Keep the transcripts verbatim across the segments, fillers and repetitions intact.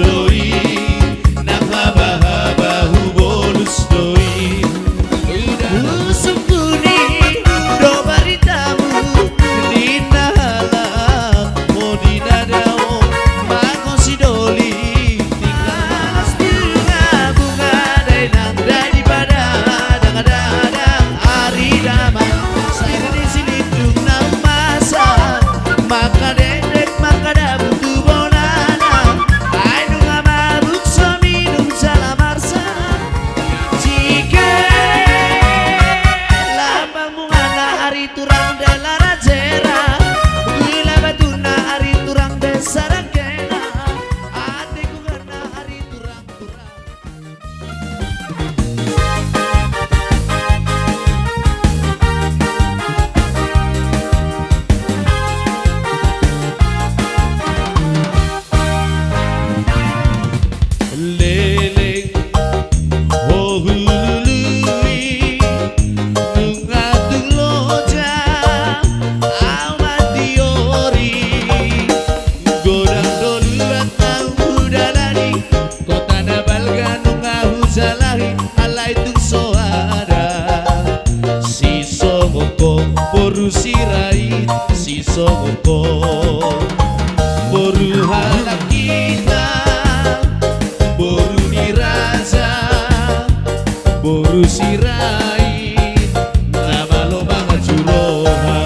do i, nang habahaba hubolus do i. Uda husungkuni do baritamu ninna halak, modi na dao mangosi doli. Tinggal las bunga-bunga dainang dadi padang, adang-adang ari damang. Sai di silindung na masa, mangkadendek mangkadabu tu bonana. Ai nunga mabuk so minum jala marsak. Jike lapang bungana ari turang dala rajera, gula batuna ari turang desa rangkena, ate gugana ari turang-turang. Leleng ho hulului, nunga tung loja au mandiori. Godang do luat na hudalani, kota na balga nunga hujalahi, alai tung so ada sisongon ho boru Sirait, sisongon ho boru halak hita, boru ni raja, boru Sirait na malo mangaju roha.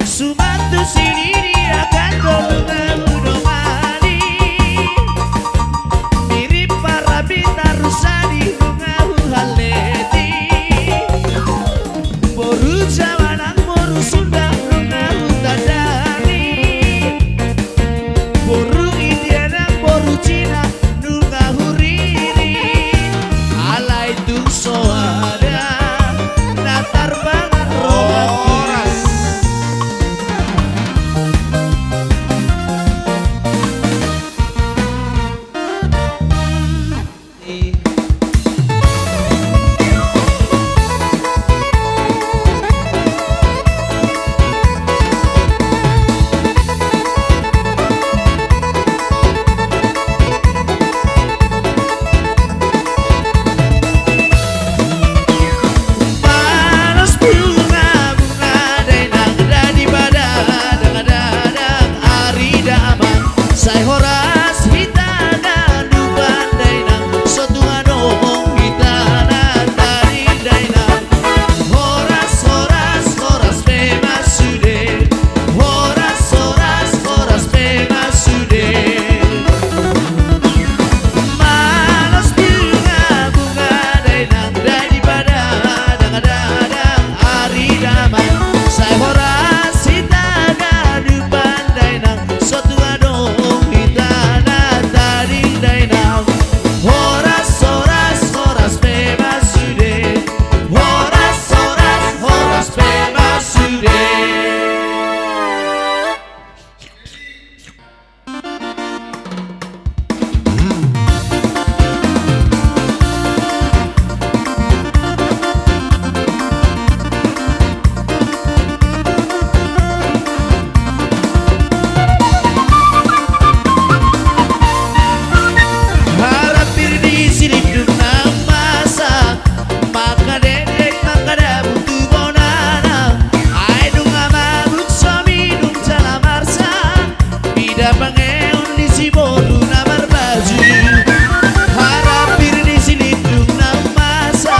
Suman tu sididi angka tolu na hudongani, mirip parabita rusadi nunga huhaleti. Boru Jawa nang boru Sunda nunga hutandani, boru India nang boru Cina nunga huriri. Alai tung so ada na tarpangan rohangku. Malas bunga-bunga dainang dadi padang, adang-adang ari damang. Sai horas hita ganupan dainang, so tung adong hita na tading dainang. Horas, horas, horas pe ma sude. Horas, horas, horas pe ma sude. Malas bunga-bunga dainang dadi padang, adang-adang ari damang. Sai horas hita ganupan dainang, so tung adong hita na tading dainang. Horas, horas, horas pe ma sude. Horas, horas, horas pe ma sude. Harapir di silindung na masa, mangkadendek mangkadabu tu bonana. Ai nunga mabuk so minum jala marsak, mida pangeon di si boru na marbaju. Harapir di silindung na masa,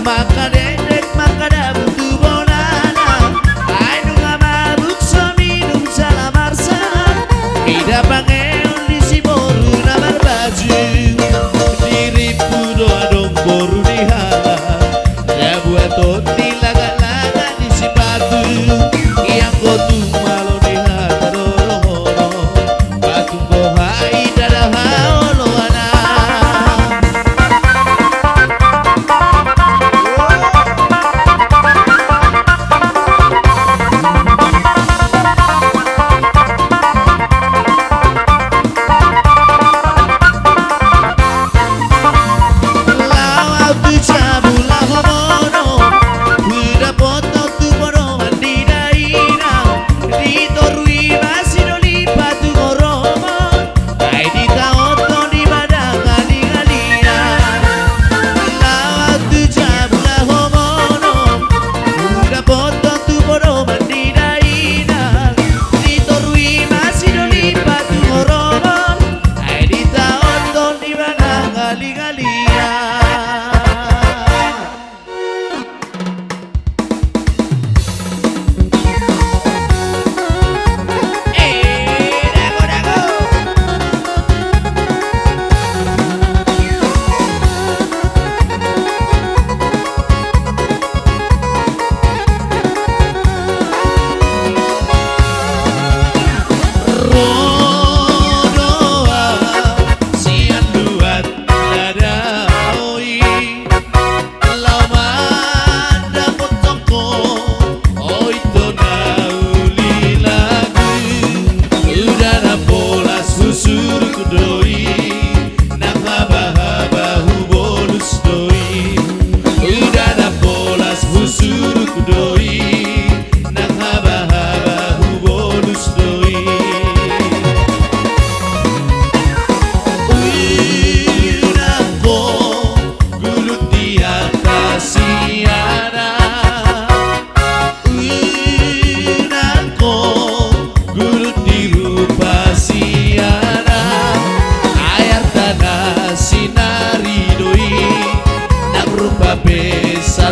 mangkadendek mangkadabu tu bonana. Ai nunga mabuk so minum jala marsak, mida pangeon di si boru na marbaju. Di rimpu do adong boru ni halak, na buaton ni laga-laga ni sipatu. Ianggo tung malo ni hata do rohona, patung boha i ndada haoloana.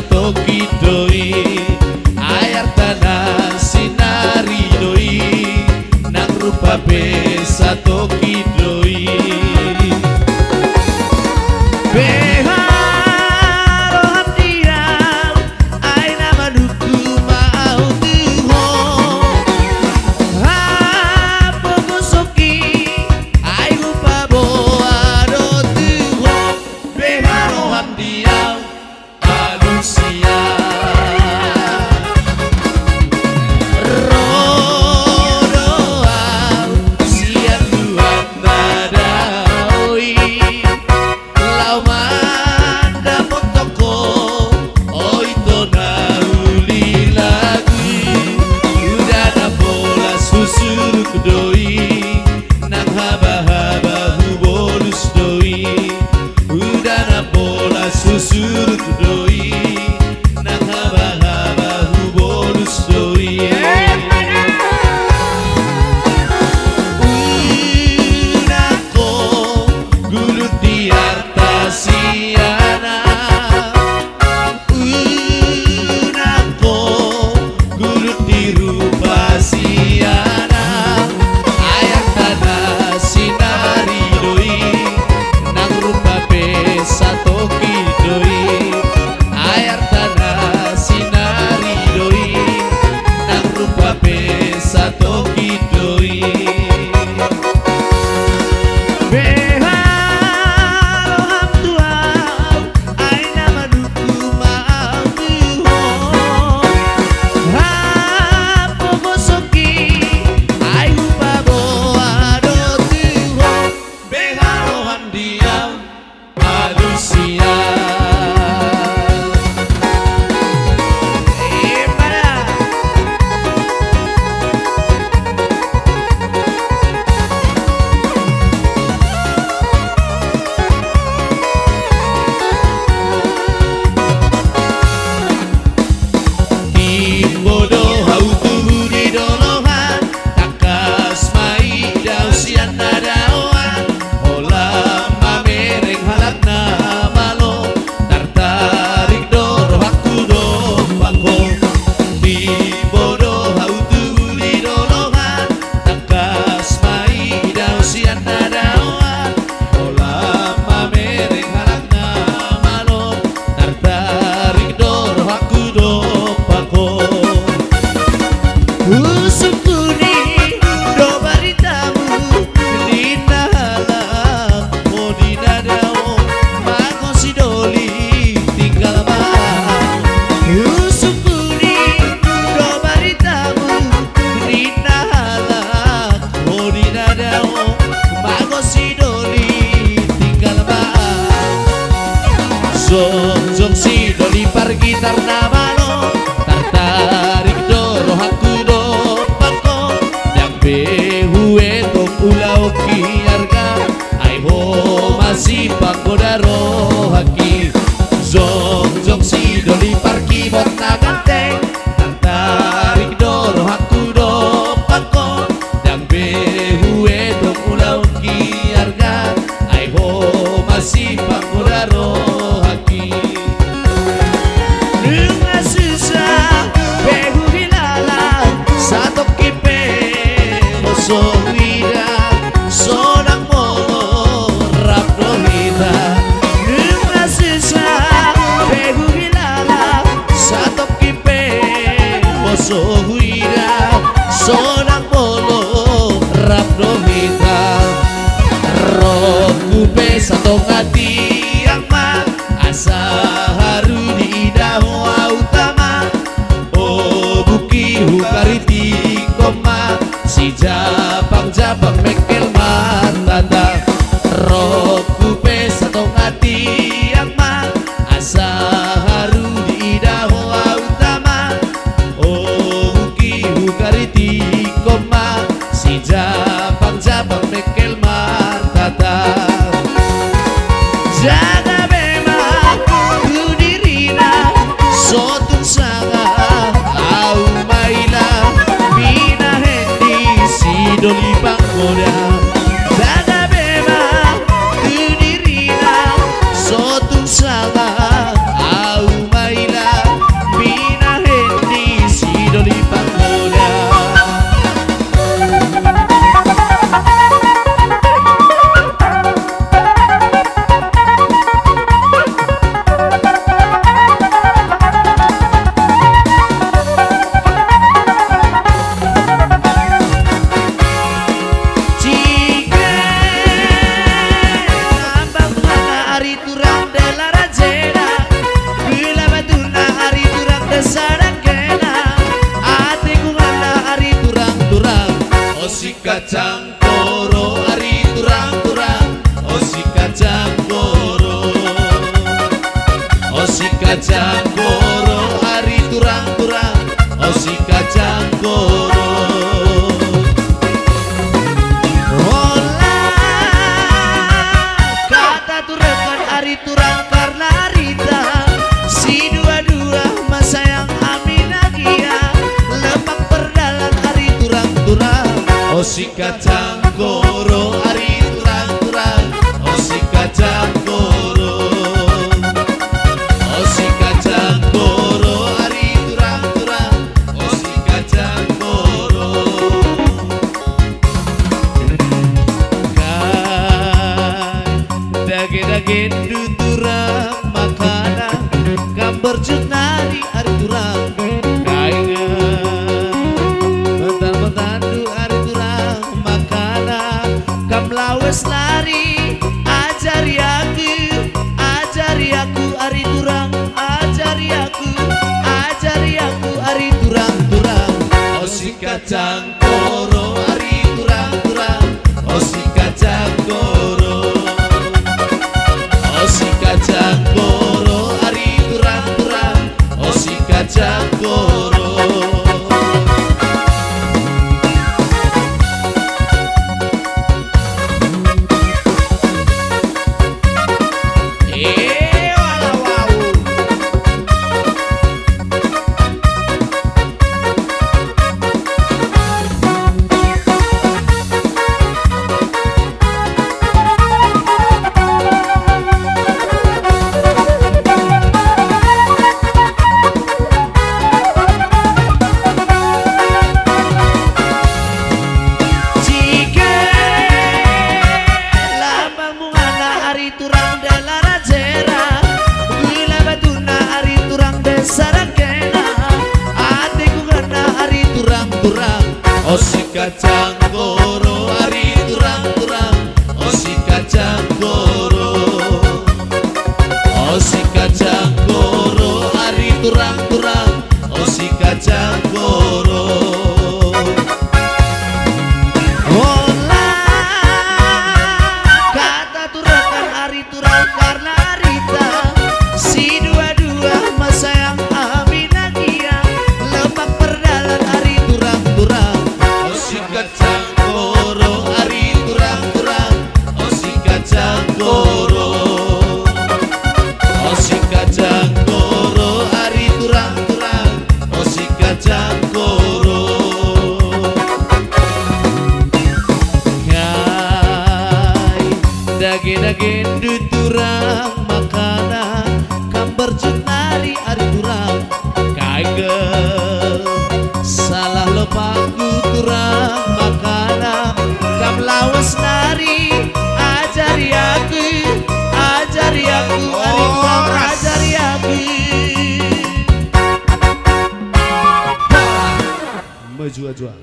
Satongkin do i, ai artana sinari do i, nang rupa pe satongkin do i. Beha roham di au, ai na manungkun ma au tu ho. Hapogoson i, ai hupaboa do tu ho. Beha roham di au, alusia. Ro do au sian luat na dao i, laho mandapothon ho, o ito na uli lagu i. Uda na pola husuruk do i, nang habahaba hubolus do i. Uda na pola husuruk do i, nang habahaba hubolus do i. Unang ho gulut di arta sian au. Unang ho gulut di rupa sian au. Ai artana sinari do i, nang rupa pe satongkin do i. Ai artana sinari do i, nang rupa pe satongkin do i. Beha roham tu au, ai na manungkun ma au tu ho. Hapogoson i, ai hupaboa do tu ho. Beha roham di au, alusia. Epa da. Timbo do hau tubu di dolok an, tangkas ma idaon sian na daoan. Holan mamereng halak na malo, tartarik do rohangku dompak ho. Timbo do hau tubu di dolok an, tangkas ma idaon sian na daoan. Holan mamereng halak na malo, tartarik do rohangku dompak ho. Husungkuni do baritamu, ninna halak ho di na dao, mangago si doli tinggal ma au. Husungkuni do baritamu, ninna halak ho di na dao, mangago si doli tinggal ma au. Jongjong si doli pargitar na malo, tartarik do rohangku dompak ho. Ndang be huetong ulaonki arga, ai ho ma sipanggoda rohangki. Jongjong si doli parkibot na ganteng, tartarik do rohangku dompak ho. Ndang be huetong ulaonki arga, ai ho ma sipanggoda rohangki. Nunga susah be huhilala, satongkin pe ho so huida, so ndang molo rap do hita. Nunga susah be huhilala, satongkin pe ho so huida, so ndang molo rap do hita. Rohangku pe satonga tiang ma, asa haru diida ho au tama. O bungki hukaritik ho ma, sijapang-japang mengkel martata. Rohangku pe satonga tiang ma, asa haru diida ho au tama. O bungki hukaritik ho ma, sijapang-japang mengkel martata. Jaga be ma tu dirina, so tung sanga au maila, pinahen ni si doli panggoda. Jaga be ma tu dirina, so tung sanga au maila, Kacang koro ari turang-turang, o si kacang koro. Hola, hata tu rekan ari turang karna rita, si dua-dua ma sayang ami na gia, lemak perdalan ari turang-turang, o si kacang koro ari turang-turang, o si kacang koro. O si kacang koro ari turang-turang, o si kacang koro. Kai dage-dage ndu turang makana, kam berjut nari ari turang. Kai mental-mental ndu ari turang makana, kam lawes nari, ajari aku, ajari aku ari turang, ajari aku, ajari aku ari turang-turang. O si kacang koro ari turang-turang, o si kacang koro. O si kacang koro ari turang-turang, o si kacang koro. Jike lambang muna ari turang dela rajera, gula batuna ari turang desa rangkena, ate gugana ari turang-turang. O si kacang koro ari turang-turang, o si kacang koro. O si kacang koro ari turang-turang, o si kacang koro. Hola, hata tu rekan ari turang karna rita, si dua-dua ma sayang ami na gia, lemak perdalan ari turang-turang. O si kacang koro ari turang-turang, o si kacang koro. O si kacang koro ari turang-turang, o si kacang koro. Hai dage-dage ndu turang makana, kam berjut nari ari turang. Kai gel salah lopangku turang makana, kam lawes nari, ajari aku, ajari aku ari turang, ajari aku. Mejua-jua.